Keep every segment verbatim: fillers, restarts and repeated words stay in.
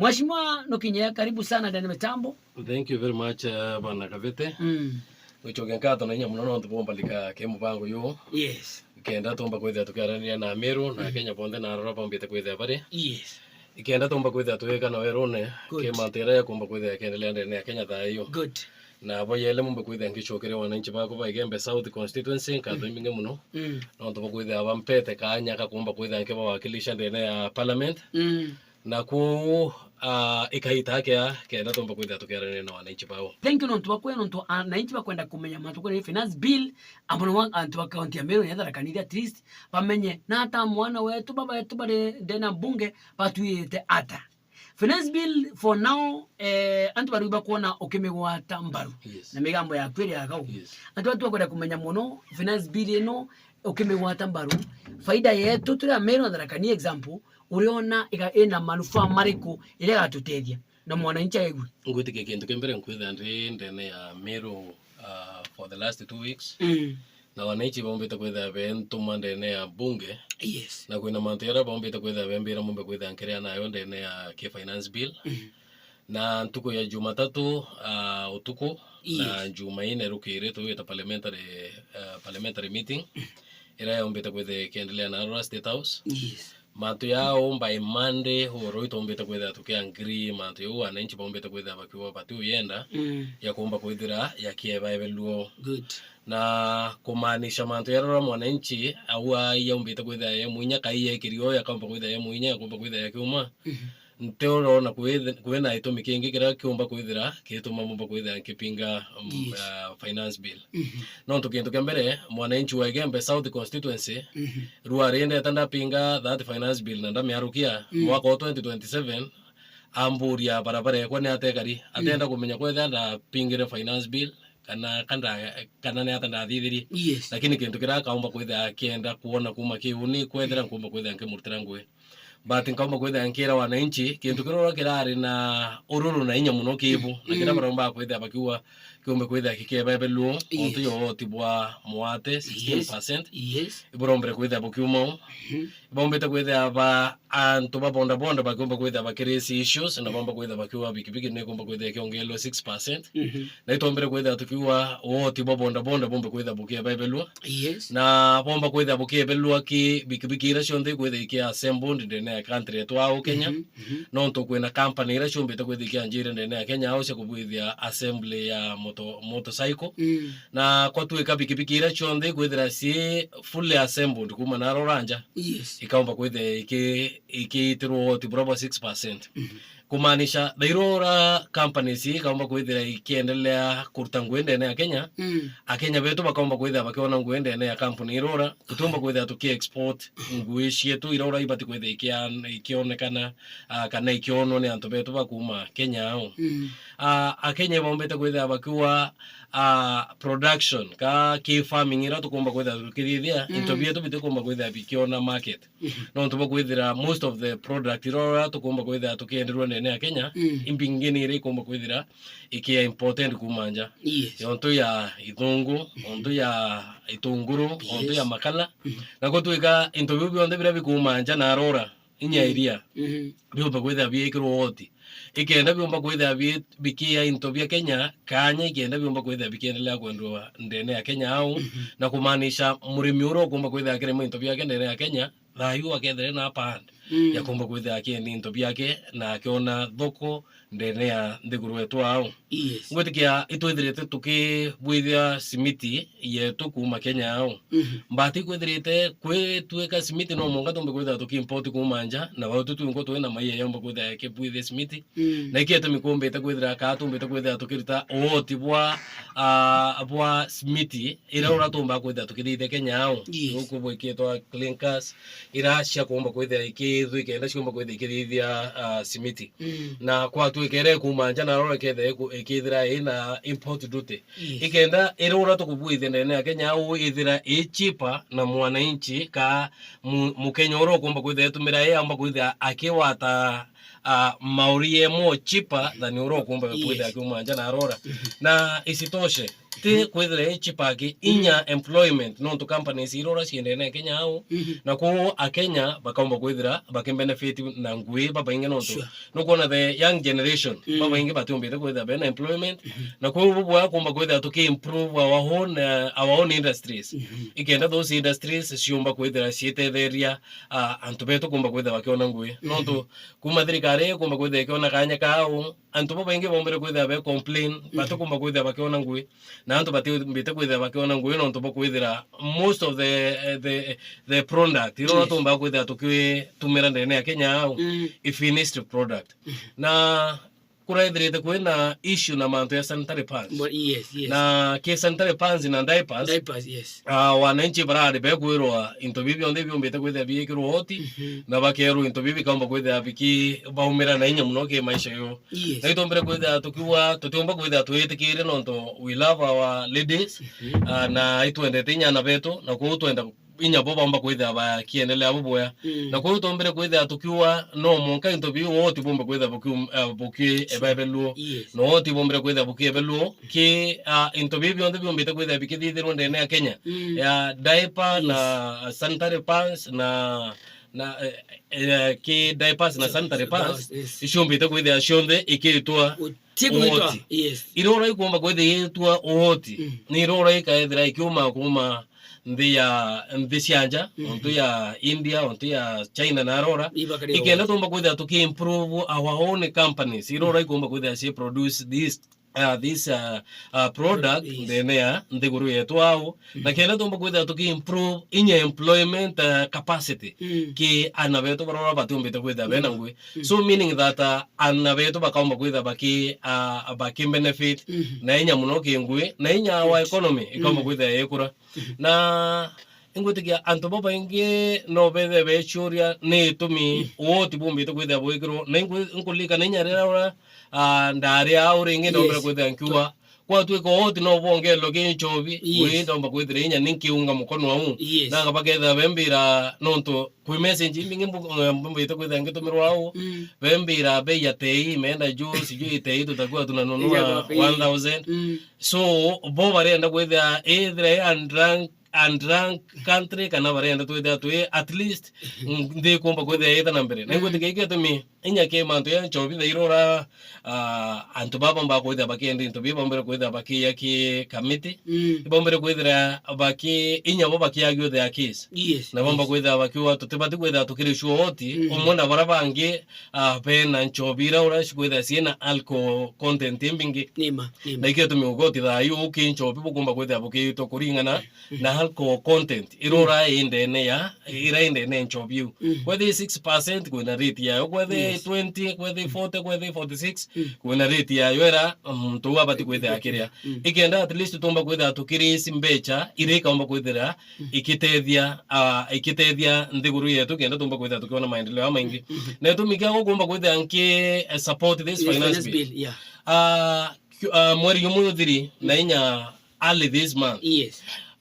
Mheshimiwa Nukinye, karibu sana ndani ya mitambo. Thank you very much, uh, bwana Kavete. Mm. Gwicokia nkato na inya muno nontu bwa mbalika ke mubango yu. Yes. Kenda tumba kwithia tukiaraniria na Meru na Kenya bonthe na arora bombite kwithia bari. Yes. Ikenda tumba kwithia tuwika na werune. Good. Ke mantu jaria jakumba kwithia yakiendelea ndene ya Kenya thaa iyo. Good. Na bo yele mumbe kwithia ngicokeria wananchi bakwa ba Igembe South constituency nkatho imingi muno. Mm. Nontu bwa kwithia bampete kanya ka kumba kwithia nkibawakilisha ndene ya parliament. Mm. Na kwou, ah, ikaita akea kenda tumba kwithia tukiarania na wananchi bao. Thank you nontu bwa kwea, nontu wananchi bakwenda kumenya mantu kwenda finance bill, amwe na antu ba county ya Meru na Tharaka Nithi at least bamenye na ata mwana wetu, baba wetu bari ndena mbunge batwirite ata. Finance bill for now, eh, antu bari bakwona ukimigwata mbaru. Yes. Na migambo yaku iri ya gau. Yes. Antu batu bakwenda kumenya muno finance bill ino ukimigwata mbaru. Faida yetu turi a Meru na Tharaka Nithi example, uriona iga ina manufaa mariku iria igatutethia na mwananchi aigue? Ngwitikia kintu kia mbere nkwitha ndi ndene ya Meru, uh, for the last two weeks. Mm. Na wananchi baumbite kwithia bentuma ndene ya mbunge. Yes. Na kwina mantu jaria baumbite kwithia bembira mumbe kwithia nkiria nayo ndene ya ki finance bill. Mm. Na ntuku ya Jumatatu, uh, utuku, na yes, Jumaine rukiri tugwita parliamentary, uh, parliamentary meeting. Iria yaumbite kwithia ikiendelea na Arua State House. Yes. Mantu jau by Monday oro itumbite kwithia tukiagree mantu jau wananchi baumbite kwithia bakiuga batiuyenda, mm, yakumba kwithira yakieba ebeluo. Good. Na kumaanisha mantu jaria mwananchi au ai yaumbite kwithia ye mwinya, kai yekiri o yakaumba kwithia ye mwinya, yakumba kwithia yakiuma. Mhm. Nti urona kwithe-, kwina gitumi kingi kiria kiumba kwithira gituma mumba kwithira nkipinga, um, yes, uh, finance bill. Mhm. Nontu kintu kia mbere, mwananchi wa Igembe South constituency, mhm, rua rindeta ndapinga that finance bill na ndamiarukia, mm, mwaka wa twenty twenty-seven, amburia barabara yakwa ni atekari, mm, atenda kumenya kwethira ndapingire finance bill, kana kanda, kana ni ata ndathithirie. Yes. Lakini kintu kiria akaumba kwithira akienda kuona kuma kiu ni kwethira nkumba kwithira nkimurutira ngui. But nkaumba kwithia nkira wananchi kintu kiria kirari na ururu na inya muno kibu, na kiria, mm, baromba kwithia bakiuga kiumbe kwithia kikiebebelwo, yes, ontu yo oti bwa mwate, yes, sixteen percent. Yes. Iburombere kwithia bukiuma u. Mhm. Ibombete kwithia ba antu ba boda boda bakiumba kwithia bakirisi issues, na bomba kwithia bakiuga bikibiki ni kumba kwithia kiongelwa six percent. Mhm. Na itombere kwithia tukiuga woti bwa boda boda bombe kwithia bukiebebelwa. Yes. Na bomba kwithia bukiebelwa ki bikibiki iria cionthe ikwithia iki assembled ndene ya country yetu au Kenya. Mhm, mhm. Nontu kwina company iria ciumbite kwithia ikianjire ndene ya Kenya au cia kubwithia assembly ya moto-, motorcycle. Mm. Na kwatuika bikibiki iria cionthe ikwithira ci fully assembled kuma na rora nja. Yes. Ikaumba kwithia iki-, ikiitirwo woti buria bwa six percent. Mhm. Kumaanisha, thairora companies ikaumba kwithira ikiendelea kuruta ngui ndene ya Kenya, mm, Akenya betu bakaumba kwithira bakiona ngui ndene ya company irora, tutiumba kwithira tuki-export ngui cietu irora ibati kwithira ikia-, ikionekana, ah, kana ikionwa ni antu betu ba kuma Kenya au. Mm. Ah, Akenya ibaumbite kwithira bakiuga, ah, production, ka ki farming ira tukumba kwithira tukithithia, mm, into bietu bitikumba kwithira bikiona market. Mhm. Nontu bwa kwithira most of the product iria tukumba kwithira tukienderwa ndene ya Kenya, mm, imbingi ni iria ikumba kwithira ikia important kuma nja. Yes. Ontu ya ithungu, mhm, ontu ya itunguru, ontu ya, yes, makala. Mhm. Na gutwika into biu bionthe biria bikuma nja na arora, inya, mm, iria, mhm, biumba kwithira biikirwo woti. Ikenda biumba kwithira bi-, bikia into bia Kenya, kanya ikenda biumba kwithira bikiendelea kwendwa ndene ya Kenya au, mhm, na kumaanisha murimi uria ukumba kwithira akirima into biake ndene ya Kenya, thayu akethire na upper hand, mm, ya kumba kwithira akiendia into biake na akiona thoko ndene ya nthiguru yetu au. Yes. Ngwitikia itwithirite tukibwithia simiti yetu kuma Kenya au. Mhm. But ikwithirite kwitwika simiti no mwanka tumbe kwithira tukiimport kuma nja, na bau tutwinko twina maia yomba kwithira yakibwithia simiti. Mm. Na iki itumi kumbite kwithira kaa tumbite kwithira tukirita uoti bwa, ah, bwa simiti ira, mm, ura tumba kwithira tukithithia Kenya au. Yes. Guku bwikitwa clinkers, ira cia kumba kwithira ikithwika enda ciumba kwithira ikithithia, ah, simiti. Mm. Na kwatwika ira ikuma nja na rora ikethira iku-, ikithira ina import duty. Yes. Ikenda ira ura tukubwithia ndene ya Kenya au ithira i cheaper na mwananchi ka mu-, Mukenya ura ukumba kwithira etumira i amba kwithira akiwata uh, mauri emo cheaper than uria ukumba kwithira akiuma nja na arora. Na isitoshe, ti kwithira i cheaper aki inya employment, nontu companies irora ciendene Kenya au, na kwou Akenya bakaumba kwithira bakibenefit na ngui babaingi, nontu nukwona the young generation babaingi batiumbite kwithira bena employment, na kwou bubwa kumba kwithira tuki improve our own, uh, our own industries, ikenda those industries ciumba kwithira cietetheria, uh, antu betu kumba kwithira bakiona ngui, nontu kuma thirikari ikumba kwithira ikiona kanya kao, antu babaingi bombire kwithira be complain, batikumba kwithira bakiona ngui, na antu batiumbite kwithira bakiona ngui nontu bwa kwithira most of the, the, the product iria tumba kwithira tukitumira ndene ya Kenya au i finished product. Na kuraithirite kwina issue na mantu ya sanitary pads. But yes, yes. Na ki sanitary pads na diapers, diapers, yes. Ah, wananchi barari bekwirwa into bibi bionthe biumbite kwithira biikirwo oti, na bakerwa into bibi bikaumba kwithira biki baumira na inya muno ki maisha yo. Yes. Na itumbire kwithira tukiuga tutiumba kwithira twitikire nontu we love our ladies, ah, na itwendete inya ana betu, na kwou twenda inya bo baumba kwithira bakiendelea bubwea. Na kwou tumbire kwithira tukiuga no mwanka into biu oti bumbe kwithira bukium-, ah, buki ebebelwo. Yes. No oti bumbire kwithira buki ebelwo ki, ah, into bibi bionthe biumbite kwithira bikithithirwa ndene ya Kenya. Ya diaper na sanitary pads na, na, eh, eh, ki diapers na sanitary pads, yes, iciumbite kwithira cionthe ikitwa uoti. Yes. Irora ikumba kwithira itwa uoti. Ni irora ikaethira ikiuma kuma nthi ya, nthi cia nja, ontu ya India, ontu ya China na arora. Ikenda tumba kwithira tuki improve our own companies. Irora ikumba kwithira ci produce this, uh, this, uh, uh, product ndene ya nthiguru yetu au. Na kenda tumba kwithira tuki improve inya employment, uh, capacity ki ana betu barora batiumbite kwithira bena ngui. So meaning that, uh, ana betu bakaumba kwithira baki, uh, baki benefit na inya muno ki ngui, na inya our economy ikaumba kwithira yekura. Na ingwitikia antu babaingi no bethe bechuria ni itumi uoti bumbite kwithira bwikirwo. Na ingwi-, inkuririkana inya riria ura, ah, ndari au ringi ndombere kwithira nkiuga, kwatuika uoti no bwongererwe ki nchobi, wi ndomba kwithira inya ni nkiunga mukono au. Na bakethira bembira nontu kwi message imbingi mbu-, eh, mbumbite kwithira ngitumirwa au. Bembira bei ya tei imeenda juu, sijui tei tutakuwa tunanunua one thousand. So, bo barenda kwithira, ethira i undrunk, undrunk country, kana barenda twithira twi, at least, mm, nthi ikumba kwithira yita na mbere. Na ingwitikia iki gitumi inya ki mantu ya nchobi thairora, ah, antu baba mbakwithira bakienda into bibombere kwithira bakiya ki kamiti. Ibombere kwithira baki, inya bo bakiagio their case. Na bomba kwithira bakiuga tutibati kwithira tukiri sure oti, umwe na bara bangi, ah, bena nchobi ira ura cikwithira ciina alcohol content imbingi. Na ikio tumi ugoti thayu uki nchobi bukumba kwithira bukiitwa kuringana na alcohol content irora indene ya, ira indene nchobi iu. Kwethira i six percent kwina rate yayo, kwethira i twenty, kwethira i forty, kwethira i forty-six, kwina rate yayo ira, mm, muntu uu abati kwithira akiria. Ikenda at least tumba kwithira tukirisi mbecha ira ikaumba kwithira ikitethia, ah, ikitethia nthiguru yetu kenda tumba kwithira tukiona maendeleo jamaingi. Na itumi kia gukumba kwithira nki, eh, support this finance bill. Ah, Kiu-, ah, mweri jumwe uthiri na inya early this month.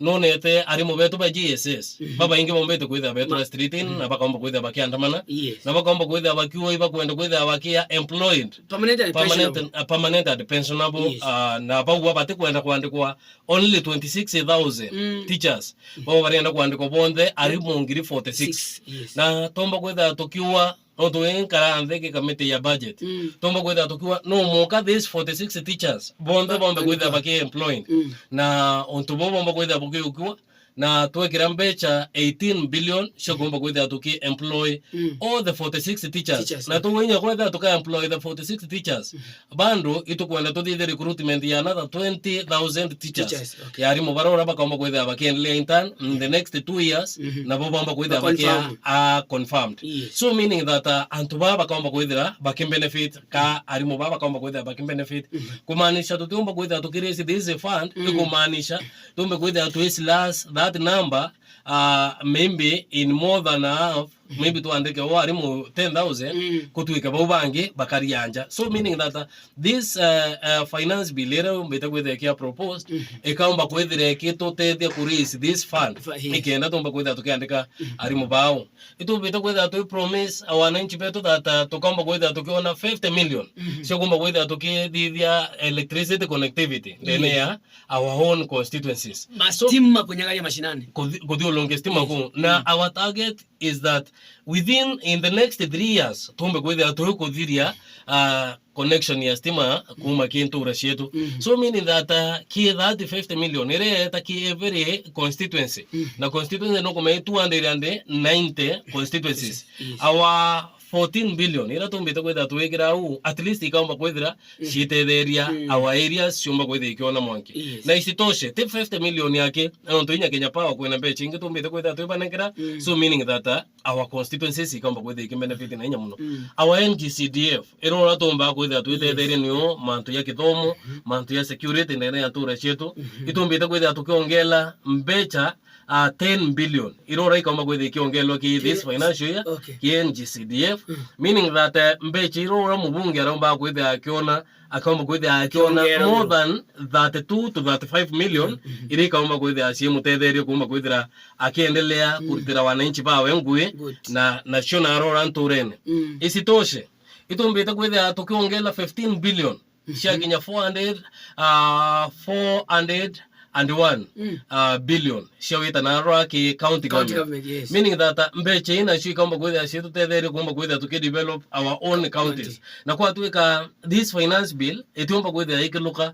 Nonete arimu betu ba G S S, babaingi bombete kwithira betura street-ini, na bakaomba kwithira bakiandamana, na bakaomba kwithira bakiuga ibakwenda kwithira bakia employed, permanent and pensionable, ah, na bauga batikwenda kwandikwa only twenty-six thousand teachers. Bau barenda kwandikwa bonthe arimu ngiri forty-six. Na tomba kwithira tukiuga nontu wi nkara nthi ki kamiti ya budget. Tomba kwithira tukiuga no muka these forty-six teachers bonthe bombe kwithira baki employed. Na untu buu bomba kwithira bukiukiwa, na twekira mbecha eighteen billion cia kumba kwithira tuki employ all the forty-six teachers. Na tuwe inya kwethira tuka employ the forty-six teachers, bando itukwenda tuthithe recruitment ya another twenty thousand teachers. Ya arimu bara uria bakaomba kwithira bakiendelea intern in the next two years, nabo bomba kwithira bakia, ah, confirmed. So meaning that, ah, antu baa bakaomba kwithira bakibenefit, ka arimu baa bakaomba kwithira bakibenefit. Kumaanisha tutiumba kwithira tukiraise this fund, ikumaanisha tumbe kwithira twi slash that number, ah, maybe in more than half, maybe twandike o arimu ten thousand, Mm. kutwike bau bangi bakaria nja. So meaning that, uh, this, uh, uh, finance bill iria umbite kwithira ikia proposed, Mm. ikaumba kwithira ikitutethia ku raise this fund, Fa-, yes. ikenda tumba kwithira tukiandika Mm. arimu bao. Itumbite kwithira twi promise wananchi betu that, uh, tukaumba kwithira tukiona fifty million Mm. cia kumba kwithira tukithithia electricity connectivity ndene Yes. ya our own constituencies. So, Mastima kunyagaria mashinani. kuthi-, kuthiulungia stima Yes. kuu. Na Mm. our target is that within, in the next three years, tumbe kwithira tukuthiria, uh, connection ya stima kuma ki ntura cietu. Mm. So meaning that, uh, ki that fifty million iria ireta ki every constituency. Mm. Na constituency no kumenya two hundred and ninety constituencies. Yes. Our fourteen billion iria tumbite kwithira twikira au, at least ikaumba kwithira Mm. ciitetheria Mm. our areas ciumba kwithira ikiona mwanki. Yes. Na isitoshe, ti fifty million yake, nontu inya Kenya Power kwina mbecha ingi tumbite kwithira twibanengera. Mm. So meaning that, uh, our constituencies ikaumba kwithira ikibenefit na inya muno. Mm. Our N G C D F, irora tumba kwithira twitetheria Yes. nio mantu ya kithomo, Mm-hmm. mantu ya security ndene ya ntura cietu. Mm-hmm. Itumbite kwithira tukiongela mbecha, uh, ten billion. Irora ikaumba kwithira ikiongelwa ki this Ki-, financial year, okay. ki N G C D F. Mm. Meaning that, uh, mbecha irora mubunge araumba kwithira akiona, akaumba kwithira akiona Kiongero. more than thirty-two to thirty-five million, Mm-hmm. iria ikaumba kwithira ciimutetheria kuumba kwithira akiendelea Mm. kurutira wananchi bawe ngui Good. na, nacio narora nturene. Mm. Isitoshe, itumbite kwithira tukiongela fifteen billion, Mhm. ciakinya four hundred, uh, four hundred and one, Mm. uh, billion cia wita narora ki county County government. government, yes. Meaning that, uh, mbecha ii nacio ikaumba kwithira ciitutetheria kuumba kwithira tukidevelop our own counties. County. Na kwatwika this finance bill itiumba kwithira ikiluka,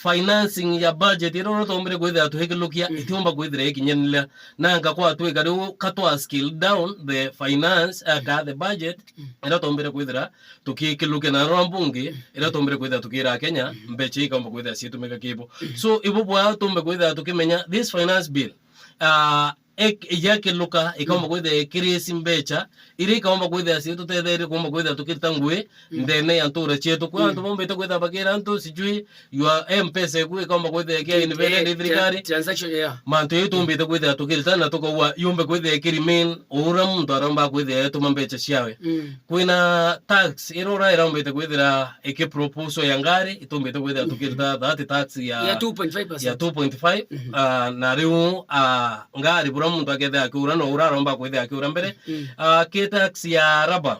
financing ya budget iria uria tuombire kwithira tuikilukia Mm. itiumba kwithira ikinyanira. Nanga kwatwika riu ka twa scale down the finance, uh, ka the budget Mm. iria tuombire kwithira tukikilukia na rora mbunge iria tuombire kwithira tukira Kenya, Mm. mbecha ikaumba kwithira ciitumika kibo. Mm. So ibo bwa tumbe kwithira tukimenya this finance bill, uh, ek-, yakiluka ikaumba Mm. kwithira ikirisi mbecha iria ikaumba kwithira ciitutetherie kuumba kwithira tukirita ngui Mm. ndene ya ntura cietu. Kwa antu Mm. bombite kwithira bakira antu sijui your M-Pesa eku ikaumba kwithira ikia Eh, independent eh, thirikari. Tra-, transaction, yeah. Mantu ii tumbite kwithira tukirita na tukaua yumbe kwithira ikiremain uria muntu aromba kwithira etuma mbecha ciawe. Mm. Kwina tax irora iraumbite kwithira ikiproposal ya ngari, itumbite kwithira Mhm. tukirita that tax ya Ya two point five percent. ya two point five, Mhm. ah, na riu, ah, ngari bura muntu akethira akiura no ura aromba kwithira akiura mbere. Mm. Ah, ki tax ya rubber,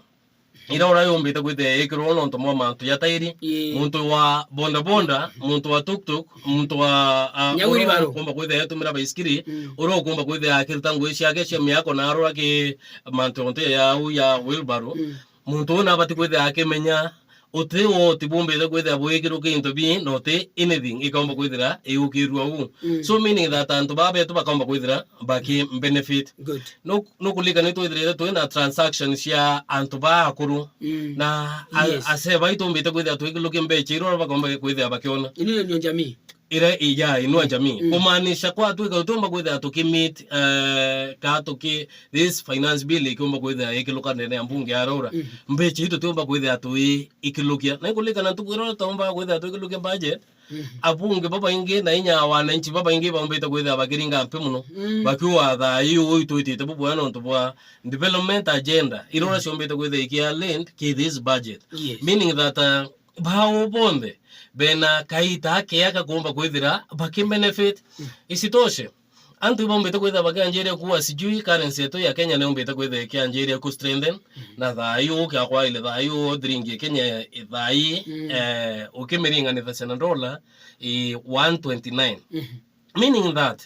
ira ura yumbite kwithira ikirwo nontu mwa mantu ya tairi, Ye. muntu wa bodaboda, muntu wa tuktuk, muntu wa, ah, Nya ura wheelbarrow. ukumba kwithira etumira baisikiri, Mm. ura ukumba kwithira akiruta ngui ciake cia miako na arora ki mantu onte ya au ya wheelbarrow. Mm. Muntu uu nabati kwithira akimenya uti woti bumbite kwithira bwikiruki into bi, no ti anything ikaumba kwithira iukirua uu. Mm. So meaning that antu baa betu bakaumba kwithira baki benefit. Good. Nu-, nukulika ni twithirite twina transaction cia antu baa akuru. Mm. Na a-, Yes. asee baitu mbite kwithira twikilukia mbecha iria bakaumba kwithira bakiona. Ino ni jamii. Ira iya inua jamii. Mm. Kumaanisha kwa twika tuumba kwithira tukimeet, eh, ka tuki, this finance bill ikiumba kwithira ikiluka ndene ya mbunge ya Rora. Mm. Mbecha itu tiumba kwithira twi ikilukia. Na ikulika na ntuku iria tuumba kwithira twikilukia budget, Mhm. Abunge babaingi na inya wananchi babaingi baumbite kwithira bakiringa mpi muno, Mm. bakiuga thaa ii uu itwitite bubwega nontu bwa development agenda, iria Mm. uria ciumbite kwithira ikia linked ki this budget. Yes. Meaning that, uh, bao bonthe bena kaita akea kakumba kwithira bakibenefit. Mm. Isitoshe, antu ibaumbite kwithira bakianjiria kuuga sijui currency yetu ya Kenya niumbite kwithira ikianjiria ku strengthen, Mhm. na thaa ii ukia kwaile thaa ii thiringi ya Kenya thaa ii, Mm. eh, ukimiringanithacia na dollar i one twenty-nine. Mhm. Meaning that,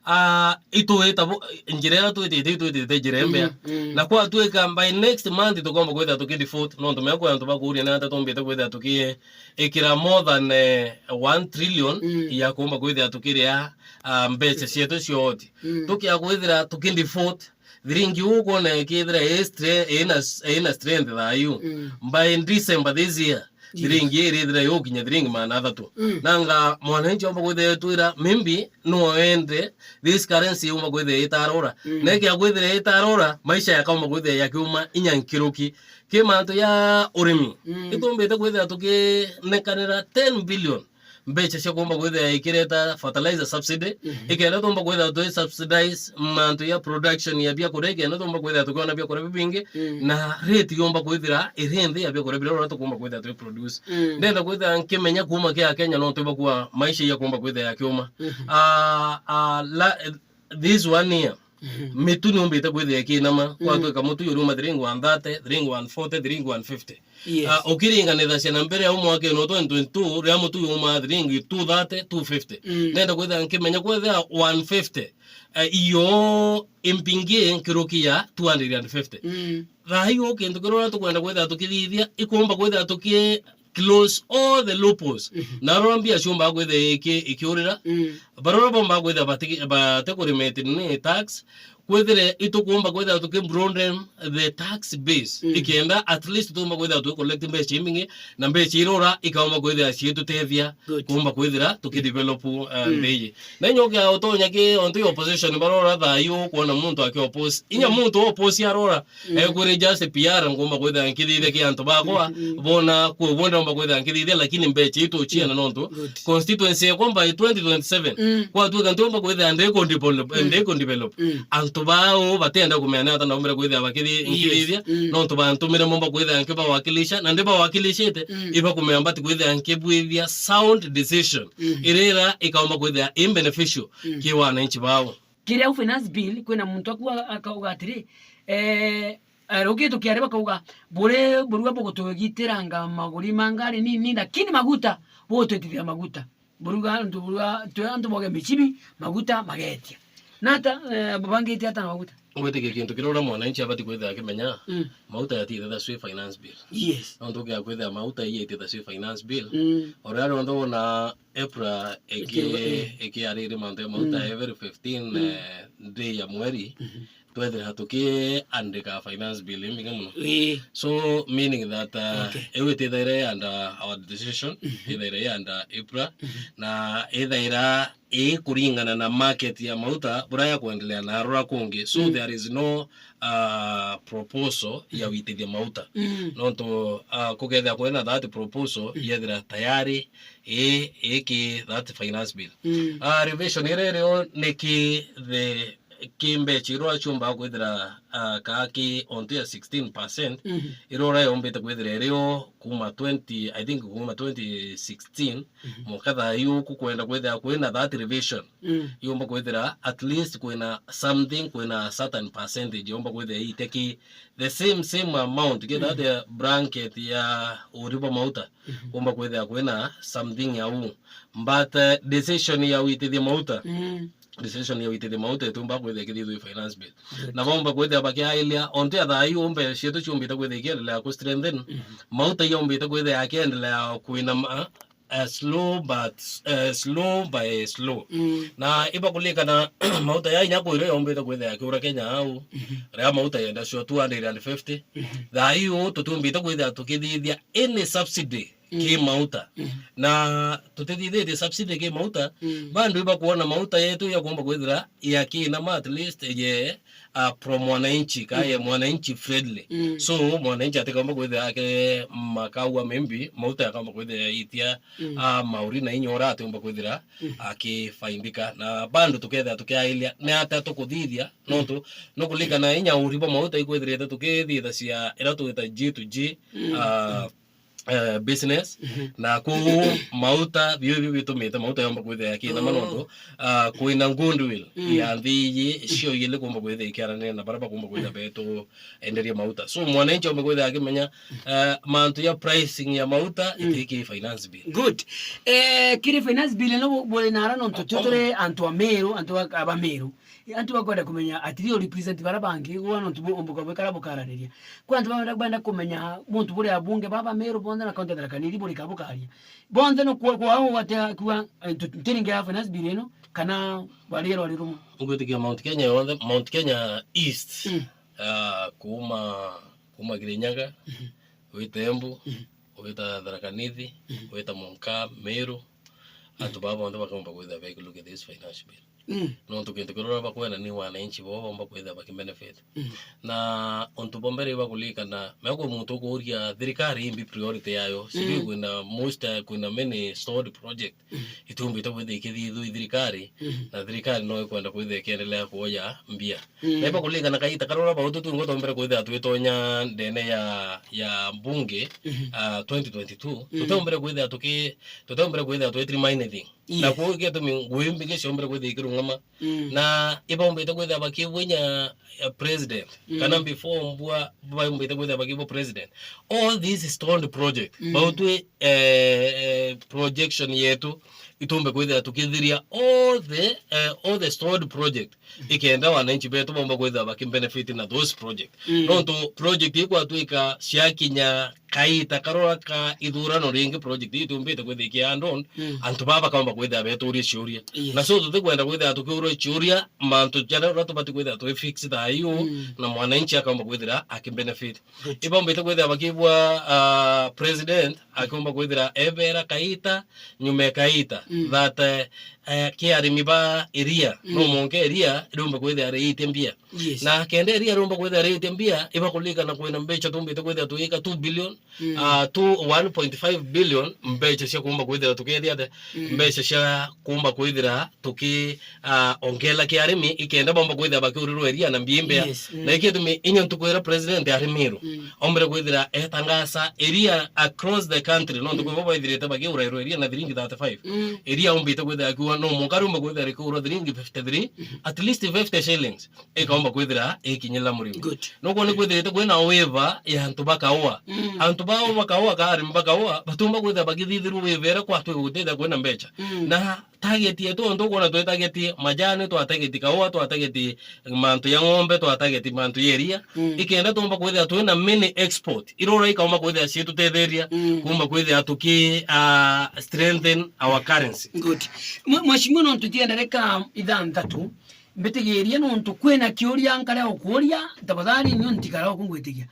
ah, itwita bu-, njira iria twitite, itwitite njira imbea. Mm, mm. Na kwatwika by next month tukomba kwithira tukidefault, nontu mea kwi antu bakuuria ni ata tumbite kwithira tuki ikira more than, eh, one trillion Mm. ya kuumba kwithira tukiria, ah, mbecha cietu cioti. Mm. Tukia kwithira tukidefault, thiringi uu kwona ikithira ii stre-, ina, ina strength thaa iu. Mm. By December this year, Yes. thiringi ii irithira yukinya thiringi magana athatu. Mm. Nanga mwananchi omba kwithira etwira, maybe no ende this currency yumba kwithira itarora. Mm. Na ikia kwithira itarora, maisha yakaumba kwithira yakiuma inya nkiruki. Ki mantu ya urimi, Mm. itumbite kwithira tukinekanira ten billion mbeca cia kuumba kwithira ikireta fertilizer subsidy, mhm, ikenda tuumba kwithira twi subsidize mantu ya production ya biakuria, ikenda tuumba kwithira tukiona biakuria bibingi, mm, na rate yumba kwithira iri nthi ya biakuria biria uria tukuumba kwithira twi produce. Mm. Ndenda kwithira nkimenya kuuma kia Kenya nontu ibakua maisha ya kuumba kwithira yakiuma. Mhm. Ah, ah, la, this one year, mhm, mitu niumbite kwithira ikinama, mm, kwatwika mutu yuriuma thiringi one thirty, thiringi one forty, thiringi one fifty. Yes. Ah, ukiringanithacia na mbere au mwaka ino twenty twenty-two, riria mutu yuumaa thiringi two thirty, two fifty. Mm. Nenda kwithira nkimenya kwethira one fifty, eh, iyo impingi nkiruki ya two hundred and fifty. Mm. Thaa iu kintu kiria tukwenda kwithira tukithithia, ikumba kwithira tuki close all the loopholes. Mhm. Na rora mbia ciumbaga kwithira iki-, ikiurira. Mm. Barora bombaga kwithira bati-, batikurimitiri ni tax, kwithire itukumba kwithira tuki broaden the tax base. Mm. Ikenda at least tuumba kwithira twi collect mbeca imbingi, na mbeca irora ikaumba kwithira ciitutethia. Good. Kuumba kwithira tukidevelop, uh, mm, nthi iji. Na inya ukia utonya ki ontu ya opposition barora thaa iu kwona muntu aki oppose. Inya, mm, muntu oppose arora, mm, ekwire just P R ngumba kwithira nkithithia ki antu bakwa, mm, mm, bona kwi uguo ndumba kwithira nkithithia, lakini mbeca ituchiana, mm, nontu, good, constituency yakwa by twenty twenty-seven, mm, kwatwika ntiumba kwithira ndikudevelop, mm, ndikudevelop. Mm. Antu bao batienda kumenya ni ata ndaumire kwithira bakithi-, yes, nkithithia, mm, nontu bantumire mumba kwithira nkibawakilisha, na ndibawakilishite, mm, ibakumenya mbati kwithira nkibwithia sound decision, mm, iria ikaumba kwithira i beneficial, mm, ki wananchi bao. Kiria u finance bill, kwina muntu aku a-, akauga atiri, eh, eh, ruki tukiari bakauga, buri burua bugutugitiranga maguri ma ngari nini, lakini maguta bugutwitithia maguta. Buruga antu, buruga twe antu boge michibi, maguta magetia. Nata, eh, babangite ata na maguta? Ngwitikia kintu kiria uria mwananchi abati kwithira akimenya, mm, mauta yatithethaswi finance bill. Yes. Nontu ukia kwithira mauta iyitithaswi finance bill. Mm. Uria rionthe wona EPRA iki-, iki-, eh, ikiariri mantu ya mauta, mm, every fifteen, mm, eh, day ya mweri, mhm, twethira tukiandika finance bill imbingi muno. Ii. So, meaning that, uh, okay, iu itithaira i under our decision, mhm, ithaira i under EPRA, mhm, na ithaira i kuringana na market ya mauta buria ya kwendelea na rura kungi. So, mm, there is no, uh, proposal ya, mm, witithia mauta. Mm. Nontu, uh, kukethira kwina that proposal, mm, yethira tayari i, iki that finance bill. Mm. Ah, revision iria irio niki the ki mbecha iria ciumbaga kwithira, ah, kaa ki ontu ya sixteen percent, mhm, iria uria yombite kwithira irio kuma twenty, I think kuma twenty sixteen, mhm, mwanka thaa iu kukwenda kwithira kwina that revision. Mm. Yumba kwithira at least kwina something, kwina certain percentage yumba kwithira iteki the same, same amount, kenda, mm, the blanket ya uri bwa mauta, mhm, kumba kwithira kwina something ya u. But, eh, decision ya witithia mauta, mm, decision ya witithia mauta itumba kwithira ikithithua i finance bill. Good. Na baumba kwithira bakiailia, ontu ya thaa iu mbecha cietu ciumbite kwithira ikiendelea ku strengthen, mhm, mauta yaumbite kwithira yakiendelea kwina ma-, eh, slow but, eh, slow by slow. Mm. Na ibakulikana mauta ya inya kwiro yaumbite kwithira yakiura Kenya au, mhm, ria mauta yenda sure two hundred and fifty. Mhm. Thaa iu tutiumbite kwithira tukithithia any subsidy, mm, ki mauta. Mm. Na tutithithitie subsidy ki mauta, mm, bandu ibakuona mauta yetu yakumba kwithira yakinama at least ye, uh, pro mwananchi, ka, mm, ye mwananchi friendly. Mm. So, mwananchi atikomba kwithira ake makaua maybe, mauta yakamba kwithira yaitia, mm, uh, mauri na inya ura atiumba kwithira, mm, akifaindika. Na bandu tukethira tukiailia, ni ata tukuthithia, mm, nontu, nukulikana inya uri bwa mauta ikwithirite tukithithacia ira twita G to G, mm, uh, eh, business, mhm, na kuu mauta, bio, bio bitumite mauta yomba kwithira yakinama, oh, nondu, ah, kwina goodwill, mm, ya nthi iji, cio ili kumba kwithira ikiaranira na baria bakumba kwithira betu enderia mauta. So, mwananchi omba kwithira akimenya, eh, mantu ya pricing ya mauta, mm, itiki finance bill. Good. Eh, kiri finance bill ino bu-, buri nara nontu tio turi antu a Meru, antu a, aba Meru. Antu bakwenda kumenya, at least represent bara bangi, gwa nontu bu-, ombuka bwikara bukarariria. Kwa antu bakwenda, bakwenda kumenya muntu buri abunge baba Meru bonthe na kaunti ya Tharaka Nithi buri kabukaria. Bonthe no kwa, kwa au gwatia kuwa, eh, tu-, ntiringi ya finance bill ino, kana bari rwari rumwe. Ngwitikia Mount Kenya yonthe, Mount Kenya East, mm, ah, kuma, kuma Kirinyaga, mhm, wita Embu, mhm, wita Tharaka Nithi, mhm, wita Monka, Meru, antu baba bonthe bakomba kwithira baikulokia this finance bill. Mm. Nontu kintu kiria bakwenda ni wananchi bo baumba kwithira bakibenefit. Mm. Na untu bwa mbere ibakulikana, megwe muntu ukuuria thirikari imbi priority yayo. Sijui Mm. kwina most, kwina many stalled project. Mm. Itumbite kwithira ikithithua i thirikari, Mm. na thirikari no ikwenda kwithira ikiendelea kuoya mbia. Mm. Na ibakulikana kaita karora bautu tu ngo tombere kwithira twitonya ndene ya, ya mbunge, Mm. ah, twenty twenty-two. Mm. Tutombere kwithira tuki-, tutombere kwithira twitiri anything. Yes. Na kwou gitumi ngui mbingi ciombire kwithira ikirungama. Mm. Na ibaumbite kwithira bakibwa inya, eh, president. Mm. Kana before mbua, baumbite kwithira bakibwa president. All these stalled project. Mm. Bautwi, eh, eh, projection yetu, itumbe kwithira tukithiria all the, eh, all the stalled project. Mm. Ikenda wananchi betu baumba kwithira bakibenefit na those project. Mm. Nontu project ikwatwika ciakinya kaita karora ka ithurano ringi, project ii itumbite kwithira ikiandon, Mm. antu baba bakaumba kwithira beturia ciuria. Yes. Na so tutikwenda kwithira tukiurwa ciuria, mantu jaria uria tubati kwithira twi fix thaa iu, Mm. na mwananchi akaumba kwithira akibenefit. Good. Ibaumbite kwithira bakibwa, ah, president akiumba kwithira ebera kaita, nyuma ya kaita, Mm. that, eh, eh, ki arimi ba iria, Mm. no monke iria riumba kwithira riite mbia. Yes. Na kenda iria riumba kwithira riite mbia, ibakulikana kwina mbeca tumbite kwithira tugiika two billion, Mm. ah, two, one point five billion mbeca cia kuumba kwithira tukethia ate, Mm. mbeca cia kuumba kwithira tuki, ah, ongela ki arimi ikenda baumba kwithira bakiurirwa iria na mbia imbea. Yes, mm. Na iki gitumi inya ntuku iria president ari Meru, Mm. ombere kwithira etangasa iria across the country, nontu Mm. kwi bo baithirite bakiurairwa iria na thiringi thirty-five. Mm. Iria aumbite kwithira akiuga no mwanka riumba kwithira rikiurwa thiringi fifty-three, Mm-hmm. at least fifty shillings ikaumba kwithira ikinyira murimi. Good. Nukwona ikwithirite kwina waiver ya antu ba kaua. Mm. Antu bao ba kaua, ka arimi ba kaua, batumba kwithira bakithithirwa waiver iria kwatwi gutethia kwina mbeca. Mm. Na target yetu, ontu ukwona twi target majani, twa target kaua, twa target mantu ya ng'ombe, twa target mantu ya iria. Mm. Ikenda tumba kwithira twina mini export. Irora ikaumba kwithira ciitutetheria, Mm. kuumba kwithira tuki, ah, strengthen our currency. Good. Mwe-, mheshimiwa, nontu tiendereka ithanthatu, mbitigirie nontu kwina kiuria nkaria ukuuria, tafadhali nyo ntikara ukungwitigia.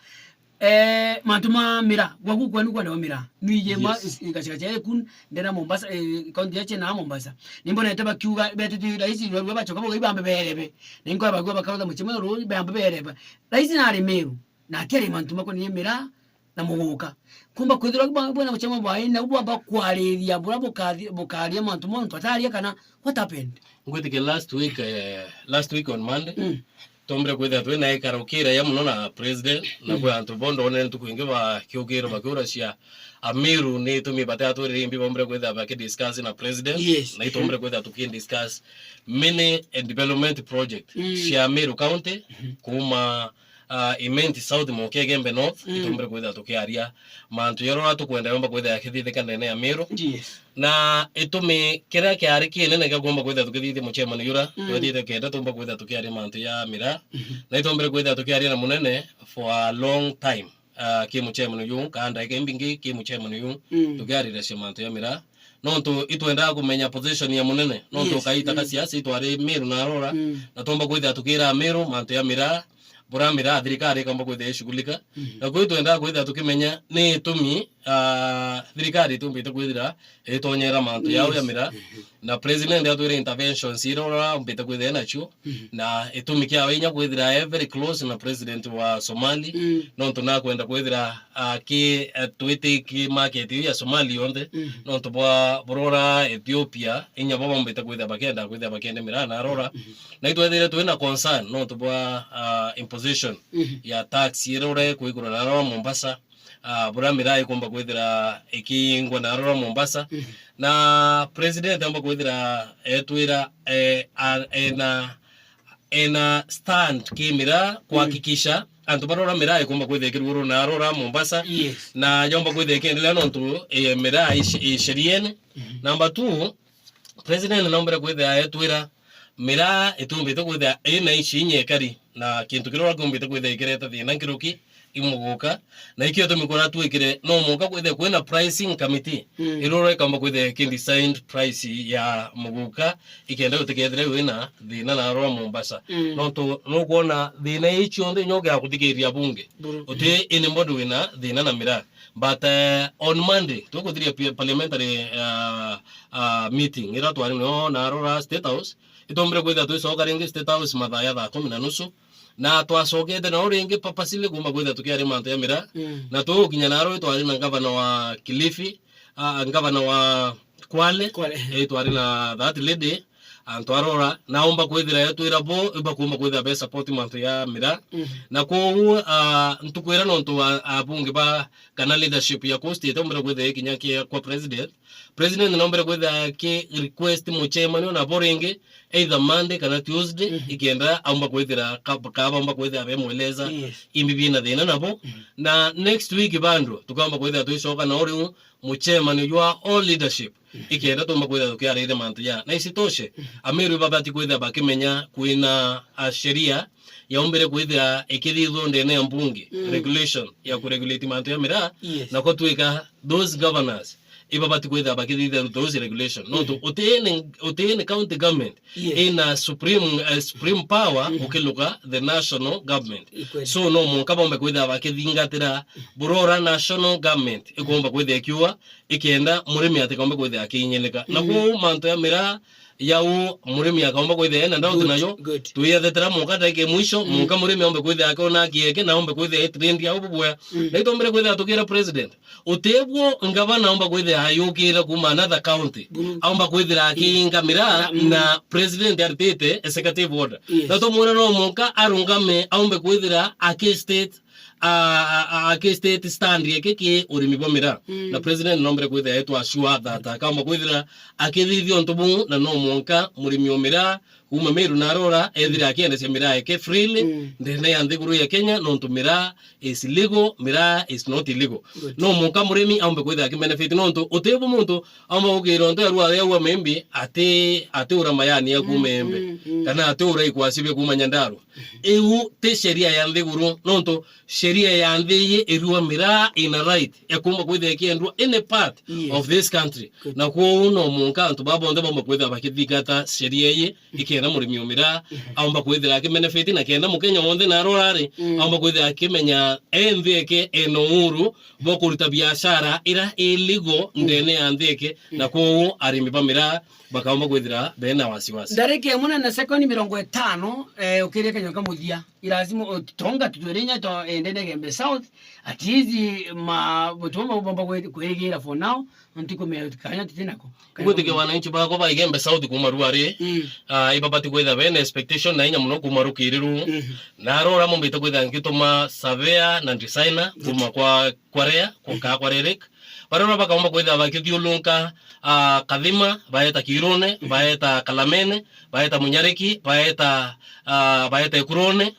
Eh, mantu ma miraa, gwaku kwenu kwenda miraa. Nwiji mwa Yes. is-, gacagaca eku ndena Mombasa, eh, kaunti ya China Mombasa. Nimbonete bakiuga, betete raisi rwa bachoka boga ibambe berebe. Ninko bagwa bakarotha muchemano ruu, ibambe berebe. Raisi nari Meru, na akiri mantu makoniye miraa na muguka. Kumba kwithirwa bwa-, bwena muchemano bwaina, bwamba kwariria, bura bukathi-, bukaria mantu montu ataria kana what happened? Ngwitikia last week, eh, last week on Monday, Mm. tombire kwithira twina ikaro kiria ya muno na president, na Mm. kwi antu bo ndonere ntuku ingi bakiukirwa bakiuracia Ameru ni itumi batatwirire imbi bombire kwithira bakidiscuss na president, Yes. na itombire kwithira tukidiscuss many, eh, development project Mm. cia Meru County, Mm-hmm. kuuma, ah, Imenti South moke Igembe North, Mm. itombire kwithira tukiaria mantu yarora tukwenda yomba kwithira yakithithika ndene ya Meru. Yes. Na itumi kiria kiari kinene gia kuumba kwithira tukithithia muchemano yura, Mm. twethite kenda tuumba kwithira tukiaria mantu ya miraa. Mhm. Na itombire kwithira tukiaria na munene for a long time. Ah, ki muchemano yu, kana ndaika imbingi ki muchemano yu, Mm. tukiariracia mantu ya miraa. Nontu itwendaa kumenya position ya munene, nontu Yes. kaita Mm. ka siasa itwari Meru na Arora, Mm. na tuumba kwithira tukira Meru mantu ya miraa, bura miraa thirikari ikamba kwithira ishughulika. Mm. Na kwi twendaa kwithira tukimenya ni itumi, ah, thirikari itumbite kwithira itonyera mantu yao ya Yes. miraa. Mhm. Na president atwire interventions iria urambite kwithira nacio, Mhm. na itumi kiao inya kwithira e very close na president wa Somali, Mm. nontu nakwenda kwithira aki-, twitiki market iu ya Somali yonthe, Mm. nontu bwa burora Ethiopia, inya bo bambite kwithira bakenda kwithira bakende miraa na Arora. Mhm. Na itwethire twina concern nontu bwa, ah, imposition Mhm. ya tax iria ure kwigura na Arora Mombasa, ah, bura miraa ikumba kwithira ikingwa na Arora Mombasa. Mhm. Na president amba kwithira etwira, eh, a-, ena, ena stand ki miraa Mm. kuhakikisha antu barora miraa ikumba kwithira ikirugurwa na Arora Mombasa. Yes. Na yomba kwithira ikiendelea nontu, eh, miraa ish-, isheriene. Mhm. Number two, president nombere kwithira etwira miraa itumbite kwithira ina ici inya ikari, na kintu kiria kiumbite kwithira ikireta thina nkiruki imuguka, na ikio tumi kura twikire no muka kwithira kwina pricing committee Mm. irura ikamba kwithira ikidecide price ya muguka, ikenda utikethire wina thina na Arora Mombasa. Mm. Nontu nukwona thina ii cionthe inyo gia kuthikiria bunge. Buru. Uti anybody wina thina na miraa. But, eh, on Monday, tukuthiria pi-, parliamentary, uh, uh, meeting, ira twari nio na arora State House, itombire kwithira twicoka ringi State House mathaa ya thaa kumi na nusu, na twacokete nao ringi papasile kuumba kwithira tukiaria mantu ya miraa, Mm. na tugukinya naro twari na ngavana wa Kilifi, uh, ngavana wa Kwale, Kwale. Eh, twari na that lady, antu arora, naomba kwithira yatwira bo, ibakuumba kwithira be support mantu ya miraa. Mhm. Na kwoou, ah, ntukwira nontu wa abunge ba kana leadership ya coast itombere kwithira ikinya kia kwa president. President nombere kwithira ki request muchemanio na bo ringi, either Monday kana Tuesday, Mhm. ikenda aumba kwithira ka-, kaba aumba kwithira bemweleza Yes. imbi bina thina nabo. Mhm. Na next week bando, tukaumba kwithira twicoka na uriu muchemanio jwa all leadership, ikenda tumba kwithira tukiariria mantu ja. Na isitoshe, Ameru ibabati kwithira bakimenya kwina a sheria yaumbire kwithira ikithithwa ndene ya mbunge, Mm. regulation ya kuregulate mantu ya miraa, Yes. na kutwika those governors ibabati kwithira bakithithia those regulation. Nontu Mm. utini, utini county government Yes. ina supreme, eh, supreme power Mm. ukiluka the national government. Ikweli. So no mwanka bombe kwithira bakithingatira burora national government ikomba kwithira ikiuga ikenda murimi atikaumbe kwithira akiinyilika. Na Mhm. kwoou mantu ya miraa yau murimi akaumba kwithira ena doubt Good, nayo. good. Twiyethetera mwanka ndaika ya mwisho, Mm. mwanka murimi aumbe kwithira akiona akieke na aumbe kwithira etrend au bubwea. Mm. Na itombere kwithira tukira president. Utebwo ngavana aumba kwithira ayukira kuma another county. Buru. Aumba kwithira akiinga miraa Mm. na president aritite executive order. Yes. Na tumwira no mwanka arungame aumbe kwithira akistate, a, a, a, akistate stand yake ki urimi bwa miraa. Mm. Na president nombere kwithira etwa sure that akaumba kwithira akithithia untu buu, na no mwanka murimi o miraa kuma Meru na arora ethire akiendecia miraa yake freely Mm. ndene ya nthiguru ya Kenya, nontu miraa is legal, miraa is not illegal. Good. No mwanka murimi aumbe kwithira akibenefit, nontu utibu muntu aumba gukira untu arua aria aua membi ati, ati ura mayani ya kuma Mm, embe, mm, mm. kana ati ura ikwasi bia kuma Nyandarua. Iu ti sheria ya nthiguru, nontu sheria ya nthi iyi irua miraa ina right ya kumba kwithira ikiendua any part Yes. of this country. Good. Na kwoou no mwanka antu baba bonthe baumba kwithira bakithingata sheria iyi, ikenda murimi o miraa aumba kwithira akibenefit, na kenda Mukenya wonthe na arora ari Mm. aumba kwithira akimenya e nthi eke ena uhuru bwa kuruta biashara ira i legal ndene ya nthi eke, na kwoou arimi ba miraa bakaumba kwithira bena wasiwasi. Ndarika imwe na sekondi mirongo itano, eh, ukiria kanyua ka muthia. Ilazima utonga tutwirinya to endene Gembe South. At least ma, butu bau bomba kwe-, kwirigira for now, ntikumenya kanya tuti nako. Ngwitikia wananchi bakwa ba Igembe South kuma Ruari, Mm. ah, ibabati kwithira bena expectation na inya muno kuma rukiri ruu. Mhm. Na arora mumbite kwithira ngituma surveyor na designer kuma kwa, kwa Rea, kwa, ka, kwa Rerek. Barora bakaumba kwithira bakithiulunka, ah, Kathima, baeta Kirune, baeta Kalamene, baeta Munyariki, baeta, ah, baeta Ekurone,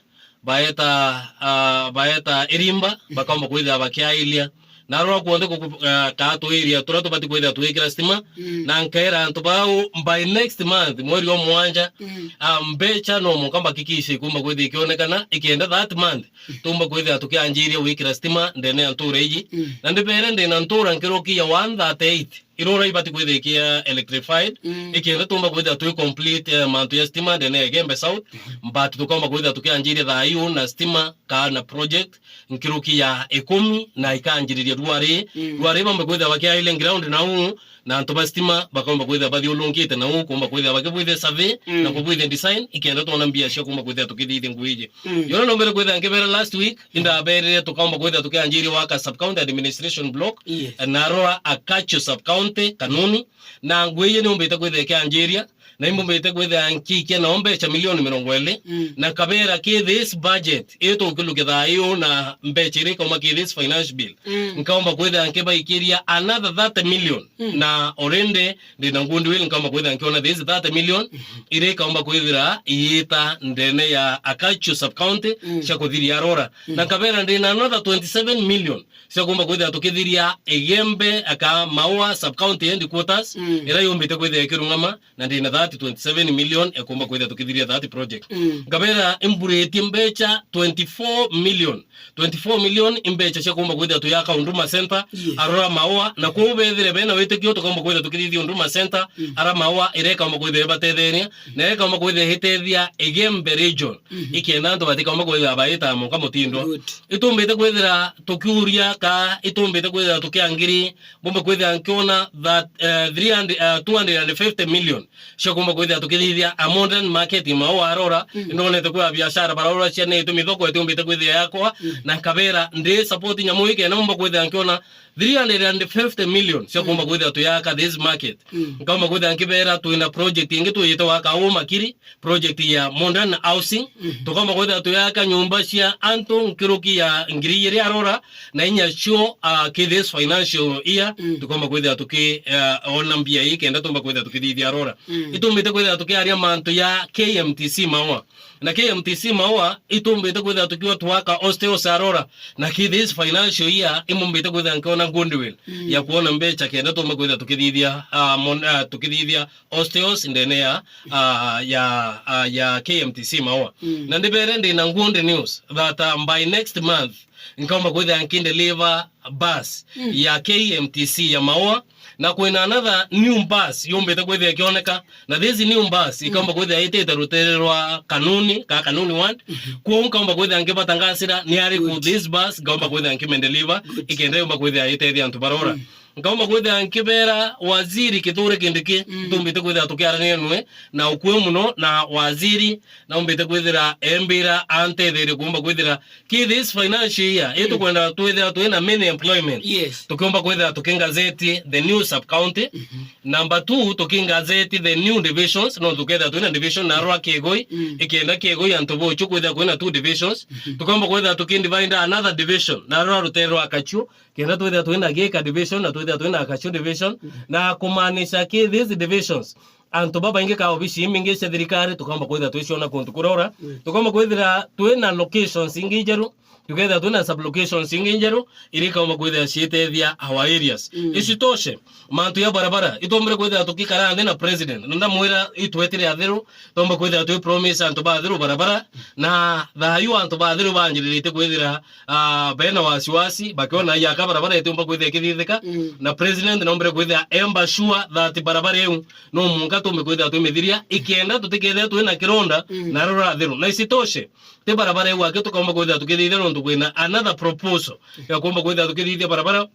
baeta, ah, baeta Irimba, bakaumba kwithira bakiailia. Na arora kuonthe ku-, ku-, ah, kaa tuiria turia tubati kwithira twikira stima, Mm. na nkaira antu bau, by next month, mweri wa mwanja, Mm. ah, mbecha no mwanka mbakikishe ikumba kwithira ikionekana, ikenda that month, tumba kwithira tukianjiria gwikira stima ndene ya ntura iji. Mm. Na ndibere ndina ntura nkiruki ya one thirty-eight. Irora ibati kwithira ikia electrified, Mm. ikenda tumba kwithira twi complete, eh, mantu ya stima ndene ya Igembe South, but tukaumba kwithira tukianjiria thaa iu na stima kana project nkiruki ya ikumi na ikanjiriria Ruari. Mm. Ruari bambe kwithira bakiaile ground na uu, na antu ba stima bakaumba kwithira bathiulungite na uu, kumba kwithira bakibwithia survey Mm. na kubwithia design, ikenda twona mbia cia kumba kwithira tukithithia ngui iji. Mm. Yona nombere kwithira nkibera last week, indaberire tukaumba kwithira tukianjiria waka sub county administration block, Yes. na arora Akachu sub county Kanuni, na ngui iji niumbite kwithira ikianjiria, na imbumbite kwithira nkikia nao mbecha milioni mirongo iri, Mm. na nkabera ki this budget, ii tukilukia thaa iu na mbecha iria ikauma ki this finance bill, Mm. nkaumba kwithira nkibaikiria another thirty million, Mm. na already ndina goodwill, nkaumba kwithira nkiona this thirty million, iria ikaumba kwithira iita ndene ya Akachu sub county Mm. cia kuthiria arora. Mm. Na nkabera ndina another twenty-seven million cia kumba kwithira tukithiria Igembe aka Maua sub county headquarters, Mm. iria yumbite kwithira ikirungama, na ndina that twenty-seven million ya kuumba kwithira tukithiria that project. Mm. Nkabera imburitie mbecha twenty-four million. Twenty-four million i mbecha cia kuumba kwithira tuyaka Huduma Center, yes, arora Maua, na kwou bethire bena witikio tukaumba kwithira tukithithia Huduma Center, mm, ara Maua, iria ikaumba kwithira ibatetheria, na iria ikaumba kwithira itethia Igembe region, mhm, ikenda antu batikaumba kwithira baita monka mutindo. Good. Itumbite kwithira tukiuria ka itumbite kwithira tukiangiri, mbumbe kwithira nkiona that, eh, three hundred, eh, two hundred and fifty million cia kuumba kwithira tukithithia a modern market i Maua arora. Mm. Indonete kwi a biashara barora cia nitu mithoko itiumbite kwithira yakwa, mm, na nkabera ndi support nyamu ii kenda mbumba kwithira nkiona three hundred and fifty million cia kuumba, mm, kwithira tuyaka this market. Mm. Nkaumba kwithira nkibera twina project ingi tuyite waka uu Makiri, project ya modern housing. Mhm. Tukaumba kwithira tuyaka nyumba cia antu nkiruki ya ngiri igiri arora, na inya cio, ah, ki this financial year, mm, tukaumba kwithira tuki, ah, ona mbia ii kenda tuumba kwithira tukithithia arora. Mm. Itumbite kwithira tukiaria mantu ya K M T C Maua. Na K M T C Maua, itumbite kwithira tukiwa twaka hostels arora. Na ki this financial year, imumbite kwithira nkiona goodwill, mm, ya kuona mbecha kenda tuumba kwithira tukithithia, ah, mon-, ah, tukithithia hostels ndene ya, ah, ya, ah, ya K M T C Maua. Mm. Na ndibere ndina good news that, ah, by next month, nkaumba kwithira nkideliver bus, mm, ya K M T C ya Maua, na kwina another new bus yumbite kwithira ikioneka, na this new bus, mm, ikaumba kwithira itite rutere rwa Kanuni, ka Kanuni ward. Mhm. Kwou nkaumba kwithira nkibatangasira ni ariku, good, this bus, nkaumba kwithira nkimendeliver, good, ikenda yumba kwithira itethia antu barora. Mm. Nkaumba kwithira nkibera waziri Kithure Kindiki, mm, ntumbite kwithira tukiarania nwe na ukui muno na waziri, naumbite kwithira embira antetherie kuumba kwithira ki this financial year, mm, itukwenda twithira twina many employment. Yes. Tukiumba kwithira tukingazeti the new sub county. Mhm. Number two, tukingazeti the new divisions, no tukethira twina division na rwa Kigui, mm, ikenda Kigui antu bochu kwithira kwina two divisions. Mhm. Tukiumba kwithira tukindivide another division na rwa rutere rwa Kachu, kenda twithira twina Gika division na twithira twina Kachu division, mm, na kumaanisha ki these divisions, antu babaingi ka obici imingi cia thirikari tukaumba kwithira twiciona kuntu kurora. Mm. Tukaumba kwithira twina locations ingi njeru, tukethira twina sub locations ingi njeru, iria ikaumba kwithira ciitethia our areas. Mm. Isitoshe, mantu ya barabara, itombere kwithira tukikara nthi na president, na ndamwira itwetire athiru, tomba kwithira twi promise antu ba athiru barabara, na thayu antu ba athiru banjiririte kwithira, ah, bena wasiwasi, bakiona yaka barabara itiumba kwithira ikithithika, mm, na president nombere kwithira emba sure that barabara iu no munka tumbe kwithira twimithiria, ikenda tutikethira twina kironda, mm, na rura athiru. Na isitoshe, ti barabara iu aki tukaumba kwithira tukithithia nontu kwina another proposal ya kuumba kwithira tukithithia barabara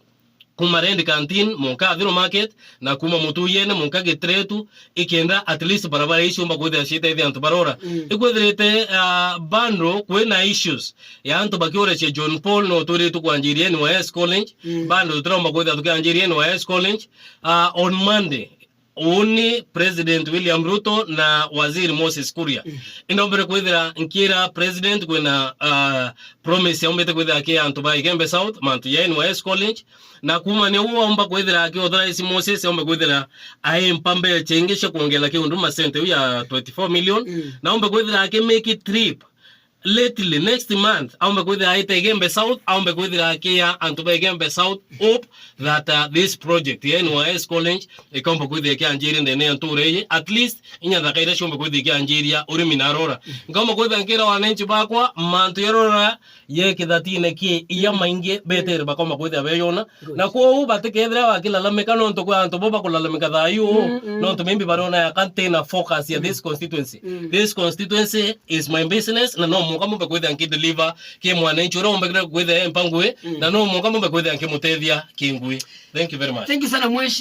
kuma Rend Canteen munka Athiru Market na kuma Mutuyene munka Gitretu, ikenda at least barabara ici umba kwithira ciitethia antu barora. Mm. Ikwithirite, ah, bando kwina issues ya antu bakiorecia John Paul no twiritwe kwanjiria N Y S College, mm, bando tutiraumba kwithira tukianjiria N Y S College, ah, on Monday. Uni President William Ruto na Waziri Moses Kuria. Mm. Indombere kwithira nkira President kwina, ah, promise yaumbite kwithira ki antu ba Igembe South, mantu ya N Y S College, na kuma ni uo aumba kwithira aki authorize Moses aumbe kwithira aimpa mbecha ingi cia kuongera ki Huduma Center iu ya twenty-four million, mm, na aumbe kwithira aki make trip lately, next month, aumbe kwithira aite Igembe South, aumbe kwithira akia antu ba Igembe South hope that, uh, this project ya N Y S College ikaumba kwithira ikianjiria ndene ya ntura iji, at least inya nthaka iria ciumba kwithira ikianjiria urimi na arora. Nkaumba kwithira nkira wananchi bakwa, mantu ya rora ye kithatine ki iya, mm, maingi betere, mm, bakaumba kwithira beyona. Good. Na kwou batikethira bakilalamika nontu kwi antu bo bakulalamika thayu, mm, mm, nontu maybe bariona yaka ntina focus ya, mm, this constituency. Mm. This constituency is my business, na no munka mumbe kwithira nkideliver ki mwananchi uria umbekire kwithira empa ngui, mm, na no munka mumbe kwithira nkimutethia ki ngui. Thank you very much. Thank you sana, mweshi.